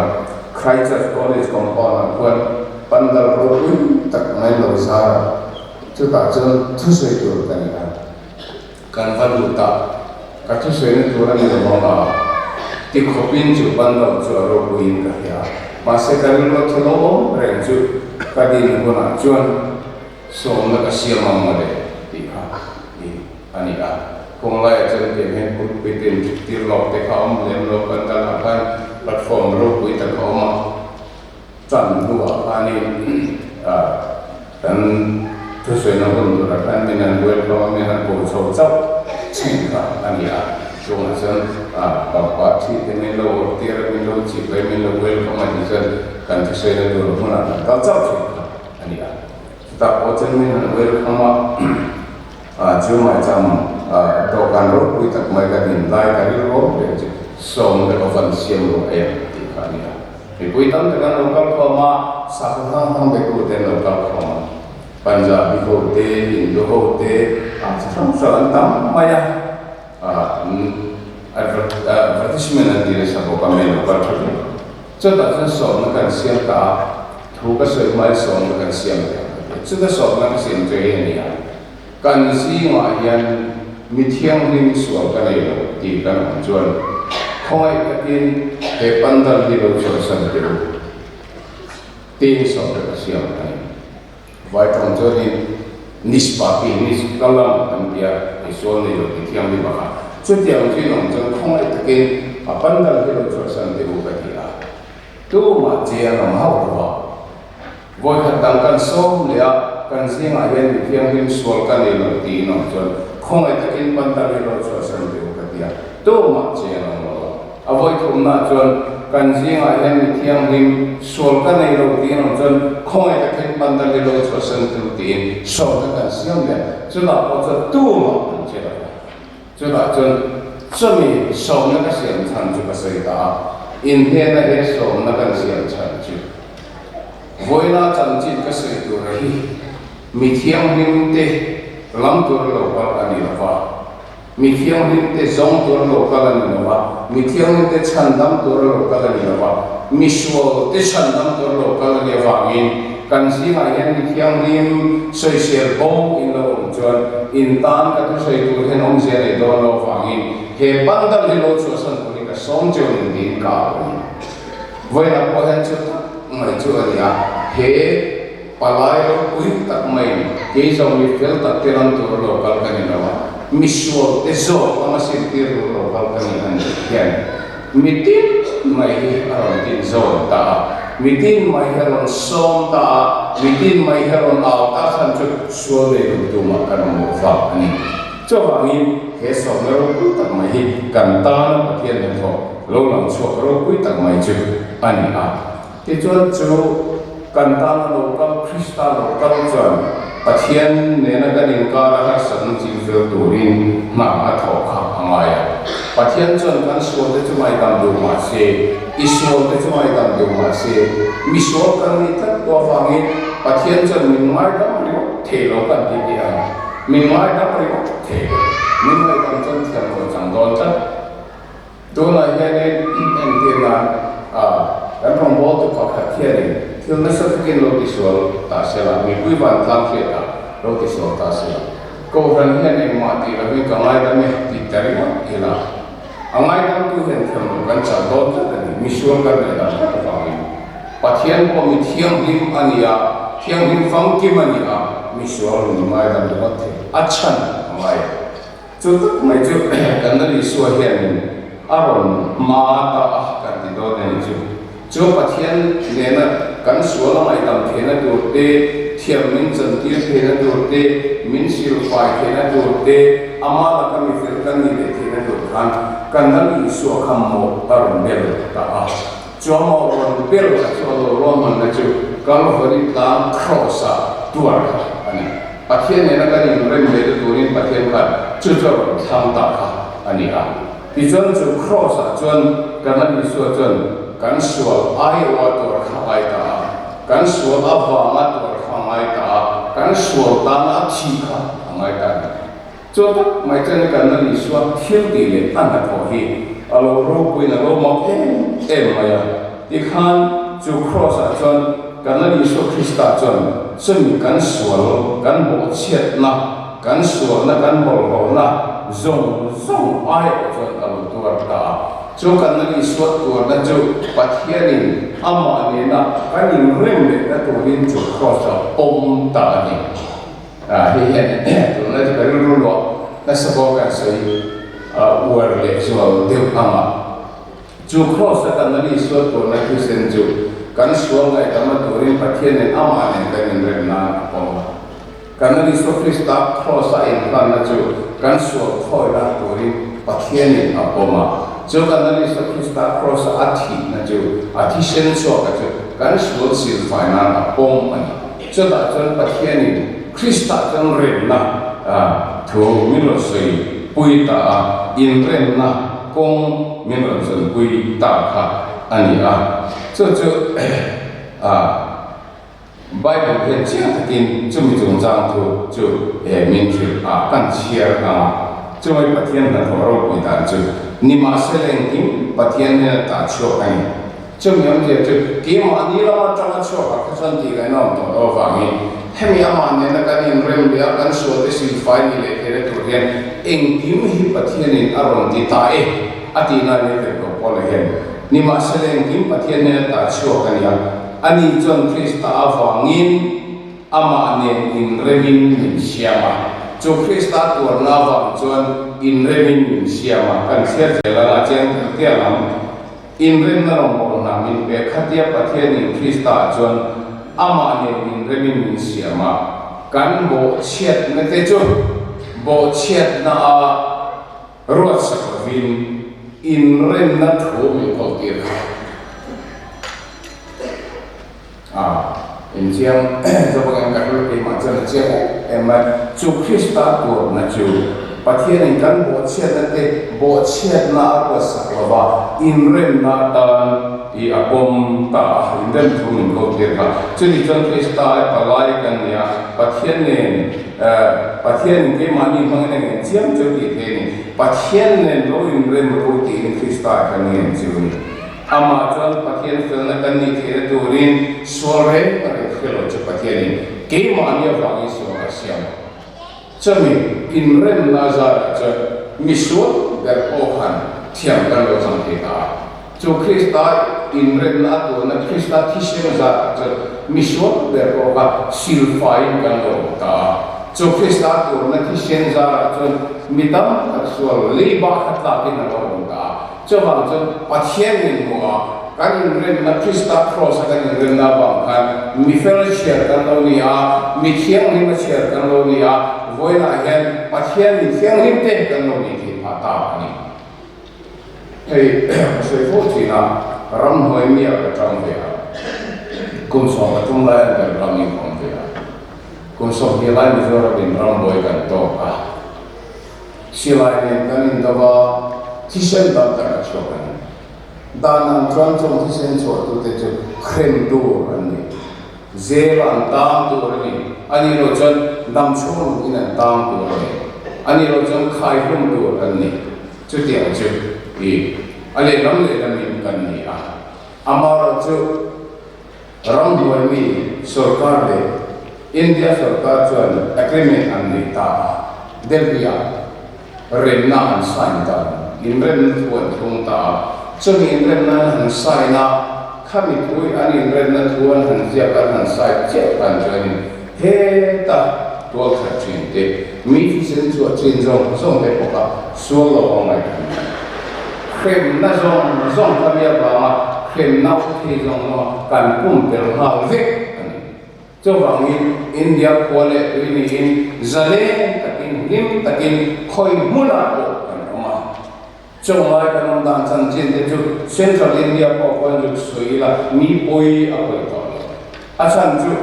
Christchurch College compound ah khuan pandal ropui tak mai lo zar a, chutah chuan thusawi tur ka ni a, kan va lut a, ka thusawina tur a ni lo vang a, tikhawpin chu pandal chu a ropuiin ka hria, mahse ka rilru a thu lo awm reng chu ka din hunah chuan sawmna ka siam ang mawle tih kha i a ni a, kawng laiah chuan tiang hian pulpit in tir lawk te kha a awm lem lo, pandal ah khan platform ropui tak a awm a. Chan hnuah khanin kan thusawina hun turah khan min han welcome a, min han ko chho chauh thin kha a ni a. Chungah chuan pangpar thi te min lo awrh tir a, min lo chip a, min lo welcome a tih chuan kan thusawina tur hmunah kan kal chauh thin kha a ni a. Chutah pawh chuan min han welcome a, chu maicham dawhkan ropui tak mai ka din lai ka rilruam ber chu sawm leh awvan siam ruah em tih kha a ni a. Mipui tam tak an lo kal khawm a, sakhaw hrang hrang betute an lo kal khawm a. Punjabi ho te, Hindu ho te, ah chi hrang hrang an tam mai a. Ah advertisement an ti nasa bawk a, mi an lo kal tha viau. Chutah chuan sawmna kan siam ta a, thu ka sawi hmain sawmna kan siam ta a. Chuta sawmna ka siam chu hei a ni a, kan zingah hian Mi thianghlim sual ka nei lo tih kan awm chuan khawngaih takin he pandal hi lo chhuahsan teh u tiin sawmte ka siam a ni. Vai tawng chuanin Nishpapi, Nishkalam an ti a, hei sual nei lo ti thianghlim a kha. Chutiang chu in awm chuan khawngaih takin a pandal hi lo chhuahsan teh u ka ti a. Tumah che an awm hauh lo a. Vawikhat dang kan sawm leh a, kan zingah hian mi thianghlim sual ka nei lo tiin awm chuan khawngaih takin pandal hi lo chhuahsan teh u ka ti a, tumah che an awm lo a. A vawi thumnaah chuan kan zingah hian mi thianghlim sual ka nei lo tiin awm chuan khawngaih takin pandal hi lo chhuahsan tu tiin sawmna kan siam leh. Chutah pawh chuan tumah an che lo va. Chutah chuan chumi sawmna ka siam chhan chu ka sawi ta a, in hnena he sawmna kan siam chhan chu vawiina chanchin ka sawi tur hi mi thianghlim te lam tur lo kal a ni lo va. Mi thianghlimte zawng tur a lo kal a ni lo va, mi thianghlimte chhandam tur a lo kal a ni lo va, mi sualte chhandam tur a lo kal a ni avangin kan zingah hian mi thianghlim sawisel bo in lo awm chuan in tan ka thusawi tur hian awmzia nei dawn lo avangin he pandal hi lo chhuahsan turin ka sawm cheu ni tiin ka au a ni. Vawiinah pawh hian chu tak mai chu a ni a, he. Palai ropui tak mai, kei zawng mi fel tak te ram tur lo kal ka ni lo a, mi sual te zawk lama sintir tur lo kal ka ni a ni hian mi tin mai hi a rawn tin zawn ta a, mi tin mai hi a rawn sawm ta a, mi tin mai hi a rawn au ta chhan chu sual nei duh tumah kan awm loh vang a ni. Chuvangin he sawmna ropui tak mai hi kan tana Pathian hnathawh lo lang chhuak ropui tak mai chu a ni a. Tichuan chu kan tana lo kal Krista lo kal chuan Pathian nena kan inkara harsatna ching fel turin hna a thawh kha a ngai a. Pathian chuan kan sualte chu ngaidam duh mah se, i sualte chu ngaidam duh mah se, mi sual kan nih tlat tawh avangin Pathian chuan min ngaidam ringawt thei lo kan ti tih ang. Min ngaidam ringawt thei lo. Min ngaidam chuan thiam lo chang dawn tlat. Tunah hianin entirna kan rawngbawltu pakhat hianin thil nasa takin lo tisual ta se la, mipui vantlang hriatah lo tisual ta se la, Kohhran hian engmah tih lovin ka ngaidam e tih ta ringawt ila, a ngaidamtu hian thiam lo kan chah dawn tlat a ni, misual kan ngaidam tlat avangin. Pathian pawh mi thianghlim a ni a, thianghlim famkim a ni a, misual min ngaidam ringawt thei a chhan a ngai a. Chu tak mai chu kan Lal Isua hianin a rawn hma ta a kan ti dawn a ni chu. Chu Pathian nena kan sual a ngaihdam theihna tur te, thiam min chantir theihna tur te, min silfai theihna tur te, ama laka mi fel kan nih leh theihna tur khan kan Lal Isua kha mawh a rawn bel ta a. Chu a mawh rawn bel kha chu a lo ruahmanna chu Kalvari tlang Kraws-ah tuar kha a ni. Pathian nena kan inrem leh na turin Pathian khan chu chu a rawn thlang ta kha a ni a. Tichuan chu Kraws-ah chuan kan Lal Isua chuan kan sual aiawha tuar kha a ngai ta a, kan sual avanga tuar kha a ngai ta a, kan sual tana a thih kha a ngai ta a ni. Chu tak mai chuan kan Lal Isua thil tih leh a hnathawh hi a lo ropuiin a lo mak em em mai a. Tikhan chu Kraws-ah chuan kan Lal Isua Krista chuan chumi kan sual, kan bawhchhiatna, kan sualna, kan bawlhhlawhna zawng zawng aiawh chuan a lo tuar ta a. Chu kan Lal Isua tuarna chu Pathianin amah nena kan inrem lehna turin chu Kraws-ah pawm ta a ni. Hei hian tunlai chu ka rilru luah nasa bawk a sawi uar leh zual deuh ang a. Chu Kraws a kan Lal Isua tuarna thisen chu kan sual ngaihdamna turin Pathian nen amah nen kan inrem nan a pawm a. Kan Lal Isua Krista Kraws a inhlanna chu kan sual khawihna turin Pathianin a pawm a. Chu kan Lal Isua Krista Kraws a a thihna chu a thisen chhuaka chu kan sual silfai nan a pawm a ni. Chutah chuan Pathianin Krista chuan remna thu min rawn sawi pui ta a, inremna kawng min rawn zawnpui ta kha a ni a. Chu chu Bible hian chiang takin chumi chungchang thu chu min hrilh a, kan chhiar ang a. Chumi Pathian hnathawh ropui dan chu nimahsela engkim Pathian hian a tah chhuak a ni. Chumi awmzia chu keimahni lam atanga chhuak ah kha chuan tih ngaihna awm tawh loh avangin hemi amah nena kan inrem leh a kan sualte silfai ni leh theihna tur hian engkim hi Pathianin a rawn ti ta e a tihna a ni a tel tawh pawh leh hian nimahsela engkim Pathian hnena tah chhuak a ni a, ani chuan Krista avangin amah nen inremin min siam a, chu Krista tuarna avang chuan inremin min siam a, kan chhiar zel anga chiang tel tel ang. Inremna rawngbawlna min pe khatia Pathianin Krista chuan amah nen inremin min siam a, kan bawhchhiatna te chu bawhchhiatna a ruatsak lovin. inremna thu min kawltir kha a inchiang zawk angin ka hrilh keimah chuan a chiang em em mai. Chu Krista tuarna chu Pathianin kan bawhchhiatna te bawhchhiatna a ruatsak lova inremna atan i a pawm ta a, inrem thu min kawltir kha. Chumi chuan Krista ai palai kan ni a, Pathian nen Pathianin keimahni hmangin a ngen chiam chu tih theih a ni. Pathian nen lo inrem ru tiin Krista ah kan ngen chu a ni. Amah chuan Pathian felna kan nih theihna turin sual reng a reng hre lo chu Pathianin keimahni avangin sual a siam a. Chumi inremna zarah chuan misual ber pawh khan thiam kan lo chang thei ta a. Chu Krista inremna a tuahna Krista thisen zarah chuan misual ber pawh kha silfaiin kan lo awm ta a. Chu Krista tuahna thisen zarah chuan mi tam tak sual leiba kha tlakin a lo awm ta a. Chuvang chuan Pathian min hmuh a, kan inremna Krista Kraws a kan inremna avang khan mi fel chhiar kan lo ni a, mi thianghlim a chhiar kan lo ni a, vawiinah hian Pathian mi thianghlim te kan lo nih theih phah ta a ni. Hei ka sawi fo thin a, ramhnuai miah ka tang ve a, kum 13 lai an kan ram in ka awm ve a, kum 20 lai Mizoram in rambuai kan tawk a, Silai nen kan indo a, thisen dam tak a chhuak a ni. Dan ang chuan chung thisen chhuahtute chu hrem tur an ni. Zel an tang tur a ni. A nih loh chuan dam chhung lungin an tang tur a ni. A nih loh chuan khaihlum tur an ni. Chutiang chu i a lehlam lehlamin kan ni a. Amaherawhchu ramhnuai mi sorkar leh India sorkar chuan agreement an nei ta a, Delhi-ah remna an sign ta a, inremna thu an thlung ta a. Chumi inremna an han sign a, khami thu an inremna thu an han ziak an han sign chiah tan chuanin heta tual that thin te, mi thisen chhuah chin zawng zawng te pawh kha sual lo ang mai kan ni. Hremna zawng zawng kha mi avanga hremna awm thei zawng zawng a kan pumpelh nghal vek a ni. Chuvangin India khua leh tui niin zalen takin hlim takin khawi hmunah pawh kan awm a. Chawnglai kan awm dan chanchin te chu Central India pawh khuan zuk sawi ila mi pawi a pawi tawh lo. A chhan chu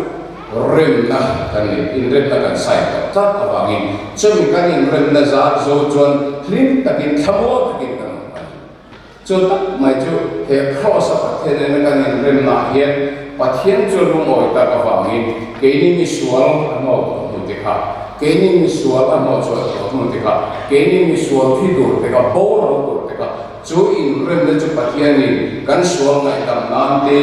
remna kan nei, inremna kan sign tawh tlat avangin chumi kan inremna zar zo chuan hlim takin thlamual takin kan awm a ni. Chu tak mai chu he Kraws-a Pathian nena kan inremnaah hian Pathian chu lungawi tak avangin keini misual a hnawh tawh hnu te kha, keini misual a hnawh chhuah tawh hnu te kha, keini misual thi tur te kha, boral tur te kha, chu inremna chu Pathianin kan sual ngaihdam nan te,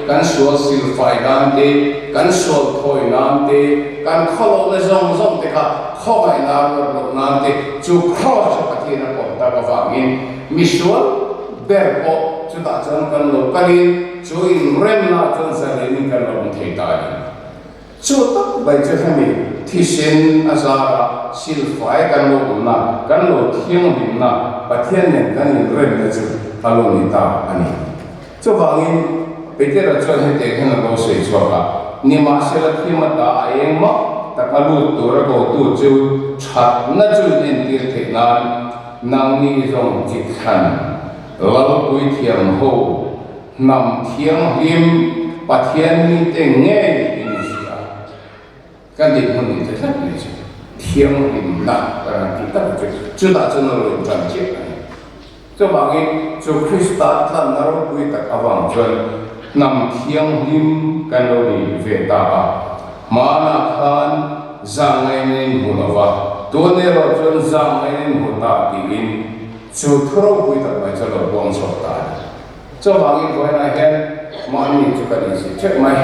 kan sual silfai nan te, kan sual thawi nan te, kan khawlohna zawng zawng te kha khawngaihna ruat loh nan te, chu Kraws chu Pathian a pawm tak avangin Misual ber pawh chutah chuan kan lo kalin chu inremna chuan zalenin kan lo awm thei ta a ni. Chu tak mai chu hemi thisen a zara silfai kan lo awmna, kan lo thianghlimna, Pathian nen kan inremna chu a lo ni ta a ni. Chuvangin Petera chuan hetiang hian a lo sawi chhuak a, Nimahsela thim ata a eng mak tak a lut tura kotu chu thatna chu inentir theih nan Nangni zawng chi thlan Lalpui thiam ho hnam thianghlim Pathian mite ngei in ni si a. Kan dinhmun ni te tlat mai chu thianghlimna kan han tih tak chu chutah chuan a lo intan chiah a ni. Chuvangin chu Krista tlanna ropui tak avang chuan hnam thianghlim kan lo ni ve ta a. Hmanah khan zahngainin hmu lo va, tun erawh chuan zahngainin hmu ta tiin chu thu ropui tak mai chu a lo buang chhuak ta a ni. Chuvangin vawiinah hian mahni chu kan insi theuh mai.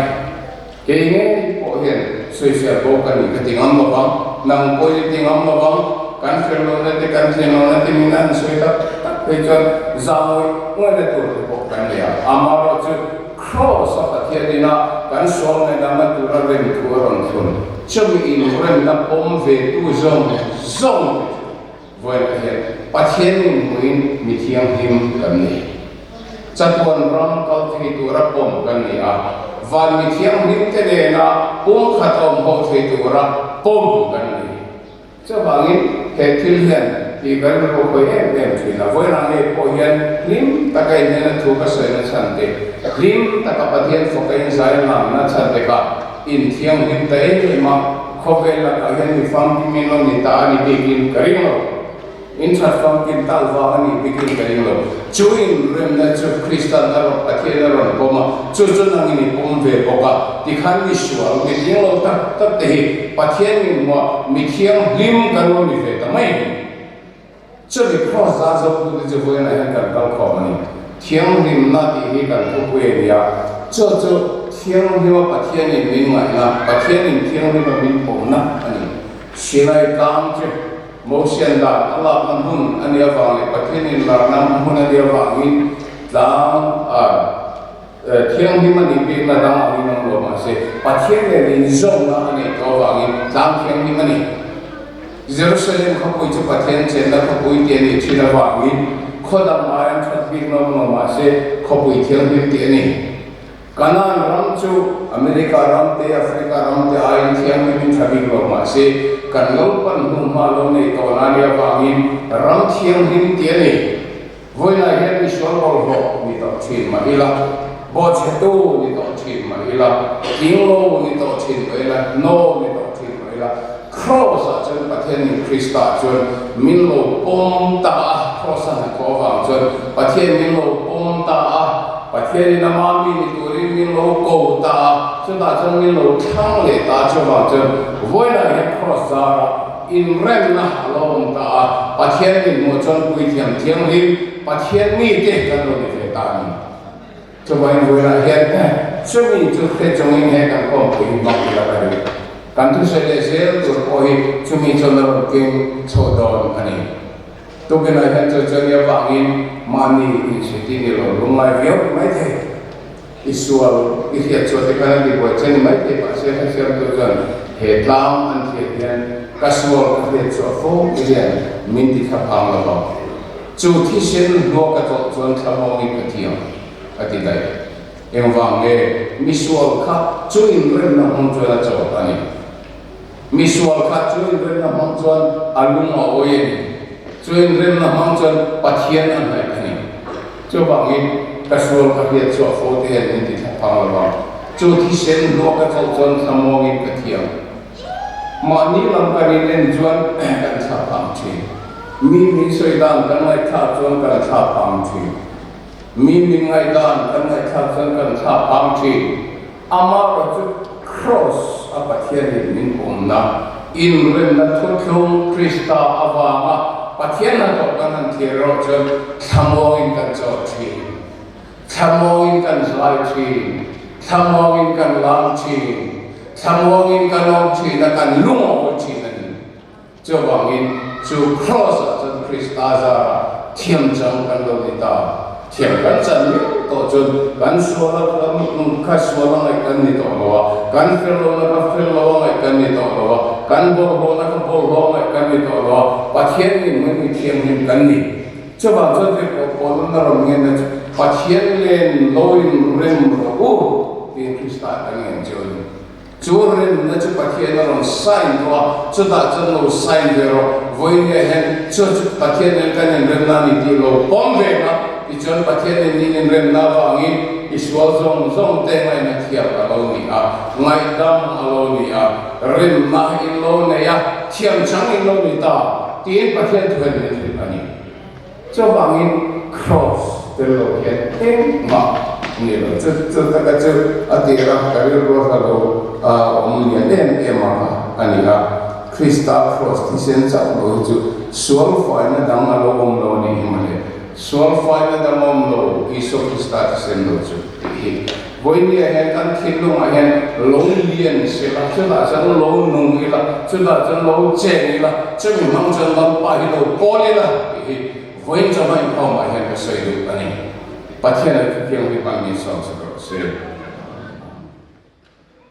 Kei ngei pawh hian sawisel bo ka ni ka ti ngam lo vang, nang pawhin i ti ngam lo vang, kan fel lohna te kan thleng lohna te min an sawi tak tak phei chuan zangawih ngawihna tur te pawh kan nei a. Amaherawhchu Kraws a Pathian ina kan sual ngaihdamna tura rem thu a rawn thlun. Chumi inremna pawm ve tu zawng zawng te chu vawiinah hian Pathian min hmuhin mi thianghlim kan ni. Chatuan ram kal thei tura pawm kan ni a, van mi thianghlim te nena pumkhat awm ho thei tura pawm kan ni. Chuvangin he thil hian Tih ka rilru hawi em em thin a. Vawiinah ngei pawh hian hlim taka inhnena thu ka sawina chhan te, hlim taka Pathian fawka inzai lamna chhan te kha inthianghlim ta em em a, khawvel lakah hian mi famkim in lo ni ta a ni bikin ka ring lo. In that famkim tak vang a nih bikin ka ring lo. Chu inremna chu Kristan a rawn Pathian a rawn pawm a, chu chu nangin i pawm ve bawk a. Tikhan mi sual, mi tling lo tak tak te hi Pathian min hmuah mi thianghlim kan lo ni ve ta mai a ni. Chumi Kraws zar zotute chu vawiinah hian kan kal khawm a ni. Thianghlimna tih hi kan thupui a ni a, chu chu thianghlima Pathianin min ngaihna, Pathianin thianghlima min pawmna a ni. Sinai tlang chu Mosian dan a lakna hmun a nih avang leh Pathian inlarna hmun a nih avangin tlang a thianghlim a nih bikna dang angin awm lo mahse Pathian nen inzawmna a neih tawh avangin tlang thianghlim a ni. Jerusalem khawpui chu Pathian chenna khawpui tih a nih thin avangin khaw dang aiin that bikna awm lo mahse khawpui thianghlim tih a ni. Kanaan ram chu America ram te, Africa ram te aiin thianghlimin tha bik lo mah se, kan lo pan hnu hma lo nei tawh na nia vangin ram thianghlim ti a ni. Vawiinah hian misual bawlhhlawh ni tawh thin mah ila, bawhchhetu ni tawh thin mah ila, tlinglo ni tawh thin mah ila, hnaw ni tawh thin mah ila, Kraws-ah chuan Pathianin Krista chuan min lo pawm ta a, Kraws-a hnathawh avang chuan Pathian min lo pawm ta a, Pathianin ama mi ni turin min lo ko ta a, chutah chuan min lo thlang leh ta a, chuvang chuan vawiinah hian Kraws zarah inremna a lo awm ta a, Pathian min hmuh chuan puithiam thianghlim Pathian mite kan lo ni ve ta a ni. Chuvangin vawiinah hian chumi chu hre chungin he kan kawngpui hi hmang ila ka duh. Kan thusawi leh zel tur pawh hi chumi chuan a rawn keng chho dawn a ni. Tukinah hian chu chuan i avangin mahni inchhuti ni lo lungngai viau mai thei. I sual i hriat chhuah te khan a ti buai che ni mai thei mahse hrethiamtu chuan he tlang an hriat hian ka sual ka hriat chhuah fo i hian min ti thla phang lo vang. Chu thisen hnuah ka tlawh chuan thlamawngin ka thiam, a ti daih. Engvang nge misual kha chu inremna hmang chuan a chawt a ni? Misual kha chu inremna hmang chuan a lung a awi a ni. Chu inremna hmang chuan Pathian a hnaih a ni. Chuvangin ka sual ka hriat chhuah fo te hian min ti thla phang lo vang. Chu thisen hnuah ka tlawh chuan thlamawngin ka thiam. Mahni lam kan inen chuan kan thla phang thin. Mi min sawi dan kan ngaihthlak chuan kan thla phang thin. Mi min ngaih dan kan ngaihthlak chuan kan thla phang thin. Amaherawhchu Kraws a Pathianin min pawmna, inremna thuthlung Krista avanga Pathian hnathawh kan han thlir erawh chuan thlamuangin kan chawt thin. Thlamuangin kan zai thin, thlamuangin kan lam thin, thlamuangin kan awm thin a, kan lung a awi thin a ni. Chuvangin chu Kraws-ah chuan Krista zarah thiam chang kan lo ni ta. Thiam kan chan miau tawh chuan kan sual a kha sual a ngaih kan ni tawh lo a, kan fel lohna kha fel lo a ngaih kan ni tawh lo a, kan bawlhhlawhna kha bawlhhlawh a ngaih kan ni tawh lo a, Pathian min hmui mi thianghlim kan ni. Chuvang chuan tirhkoh Paula'n a rawn ngenna chu, Pathian len lo in rem rawh u, tiin Krista kan ngen chu a ni. Chu remna chu Pathian a rawn sign tawh a, chutah chuan lo sign ve rawh, vawinia hian chu chu Pathian nen kan inremna a ni tih lo pawm ve la, tichuan Pathian nen in inremna avangin i sual zawng zawng te ngaihna thiam a lo ni a, ngaihdam a lo ni a, remna in lo nei a, thiam chang in lo ni ta. Tiin Pathian thu hian min hrilh a ni. Chuvangin Kraws tel lo hian engmah ni lo. Chu chu taka chu a tir a, ka rilru a hla lo a awm lian em em a kha a ni a. Krista Kraws thisen chauh lo hi chu sual faina dang a lo awm lo a nih hi mawle. Sual faina dang a awm lo Isua Krista thisen lo chu tih hi. Vawinia hian kan thinlungah hian lo lian sela, chutah chuan lo nung ila, chutah chuan lo cheng ila, chumi hmang chuan Lalpa hi lo kawl ila tih hi vawiin chawhma inkhawmah hian ka sawi duh a ni. Pathian an thuthianghlim an min sawm sak rawh se.